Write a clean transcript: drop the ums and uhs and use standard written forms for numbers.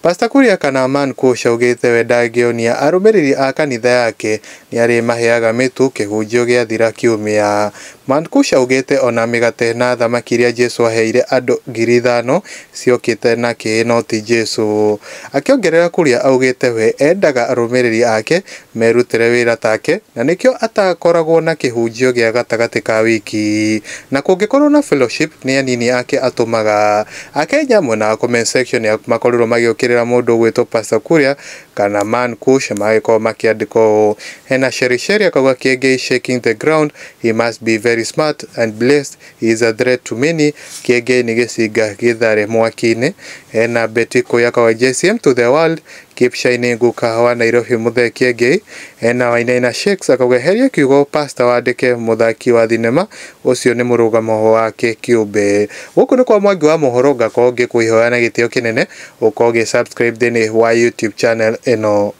Pastor Kuria kana Man Kush augĩte we ndangĩonia arũmĩrĩri a kanitha yake nĩ arĩmaheaga mĩtu kĩhunjio gĩathira kiumia. Man Kush augĩte ona mĩgate na thamaki iria Jesu aheire andũ 5,000 ciokĩte na kĩĩ no ti Jesu. Akĩongerera Kuria augĩte we endaga arũmĩrĩri ake merutĩre wĩra take na nĩkĩo atakoragwo na kĩhunjio gĩa gatagatĩ ka wiki, na kũngĩkorwo na fellowship nĩ anini ake atũmaga. Akenya mwena wa comment section makorirwo magĩũkĩrĩra mũndũ ũgwĩtwo Pastor Kuria kana Man Kush, magĩkorwo makĩandĩka ũũ. Hena Sherry Sherry akauga Kiengei shaking the ground, he must be very smart and blessed, he is a threat to many. Kiengei nĩ gĩcinga gĩthare mwaki-inĩ. Hena Betty Kũya akauga JCM to the world, keep shining guka wa Nairobi Muthee Kiengei. Hena Wainaina Shakes akauga heria kiugo pastor wandĩke mũthaki wa thinema, ũcio nĩ mũrũgamo wake kĩũmbe. Gũkũ nĩ kwa Mwangi wa mohoro, ngakorwo ngĩkũihoya na gĩtĩo kĩnene ũkorwo ũgĩ subscribe thĩinĩ wa YouTube channel ĩno.